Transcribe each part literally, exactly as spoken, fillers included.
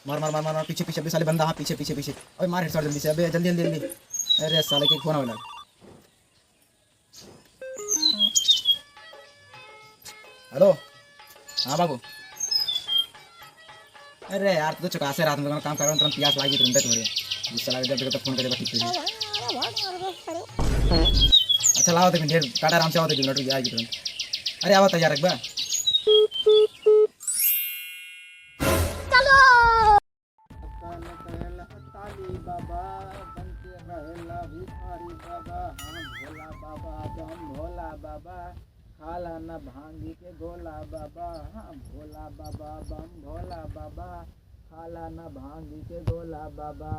मार, मार, मार, मार, मार, पीछे, पीछे, अबे साले बंदा, हाँ, पीछे, पीछे, पीछे। अबे मार headshot जल्दी से, अबे जल्दी, जल्दी, जल्दी। अरे साले की फोन आवे लगा। हेलो, हाँ बाबू। अरे यार, तू तो चौकासे रात में काम कर रहा हूँ, तुरंत प्यास लागी, तुरंत हो रही है। गुस्सा लगे, जब देखो तो फोन करे, बस ठीक है। अच्छा, लाओ, एक मिनट, टाटा आराम से आओ, एक मिनट रुक, आएगी तुरंत। अरे, आवा तैयार रखबा। ताली बाबा, बन के रहेला भिखारी बाबा, हाँ भोला बाबा, बम भोला बाबा, खाला न भांगी के गोला बाबा, हाँ भोला बाबा, बम भोला बाबा, खाला न भांगी के गोला बाबा,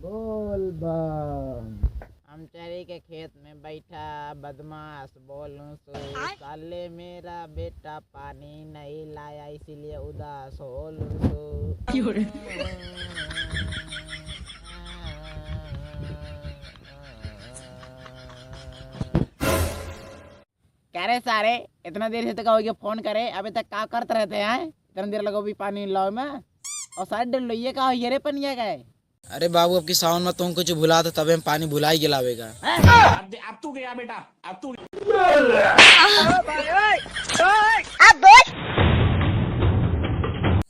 बोल बम। हम चरी के खेत में बैठा बदमाश बोलूं सु, आय। साले मेरा बेटा पानी नहीं लाया इसीलिए उदास होलूं सु। क्यों रे? क्या रे सारे, इतना देर से तो कहोगे फोन करे, अभी तक का करते रहते हैं? इतना देर लगो भी पानी लाओ में। और सारे डल्लो, ये का हो, ये रे पनिया का है? अरे बाबू, अब की सावन में तुम कुछ भुला तो तबे हम पानी भुलाई गिलावेगा। अब दे-, अब तू गया बेटा, अब तू।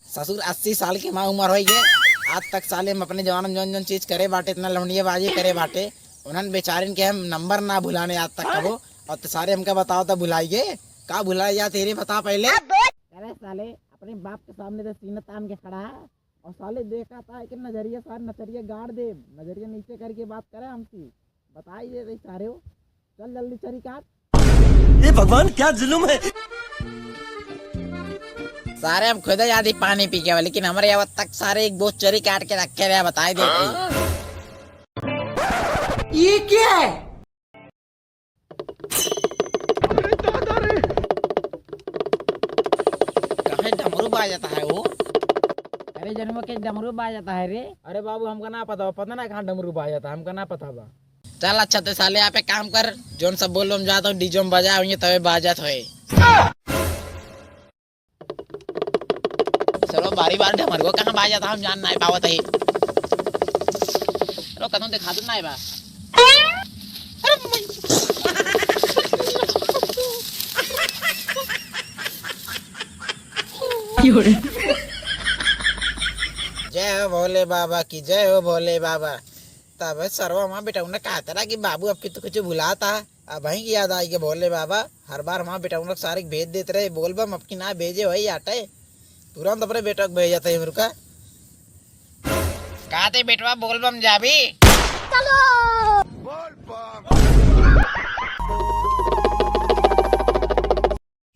ससुर अस्सी साल की माँ उम्र होई गए, आज तक साले हम अपने जमाने में जौन जौन चीज करे बाटे, इतना लौंडिया बाजी करे बाटे, उन्हन बेचारिन के हम नंबर ना भुलाने आज तक कबो। और तो सारे हमका बताओ तो भुलाइए, का भुलाया जात है रे, बता पहले। अरे साले, अपने बाप के सामने तो सीना तान के खड़ा है, और साले देखा था कि नजरिया, सारे नजरिया गाड़ दे, नजरिया नीचे करके बात करे हमसे, बताई दे रही सारे हो। चल जल्दी चरी काट। ये भगवान, क्या जुल्म है। सारे हम खुद आधी पानी पी के, लेकिन हमारे अब तक सारे एक बोझ चरी काट के रखे रहे, बताई दे रही। ये क्या है? काहे डमरू बाजता है वो? अरे जनुआ के डमरू बाजता है रे। अरे बाबू, हमका ना पता बा, पता ना कहाँ डमरू बाजता है, हमका ना पता बा। चल अच्छा, ते साले आप एक काम कर, जौन सब बोल बम जात हो, DJ में बजा होइए, तबे बाजत होए। चलो, बारी बार डमरुआ कहाँ बाजत है, हम जान नाहीं पावत है। चलो, कतहूँ देखा तो नाहीं बा। जय हो भोले बाबा की, जय हो भोले बाबा। तब सरवा माँ बेटौना कहता रहा कि बाबू, अब की तो कुछ भुलाता। अबहीं की याद आई के भोले बाबा, हर बार हमार बेटवा लोग सारे के भेज देत रहे, बोल बम, अब की ना भेजे वही आटे। तुरंत अपने बेटा के भेजत है हमरुका। का ते बेटवा बोल बम जाबी? चलो।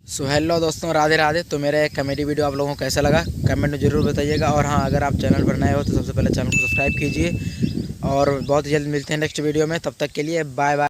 So hello दोस्तों, राधे राधे। तो मेरा एक comedy video आप लोगों को कैसा लगा, comment में ज़रूर बताइएगा। और हाँ, अगर आप channel पर नए हो तो सबसे पहले channel को subscribe कीजिए। और बहुत जल्द मिलते हैं next video में, तब तक के लिए bye bye।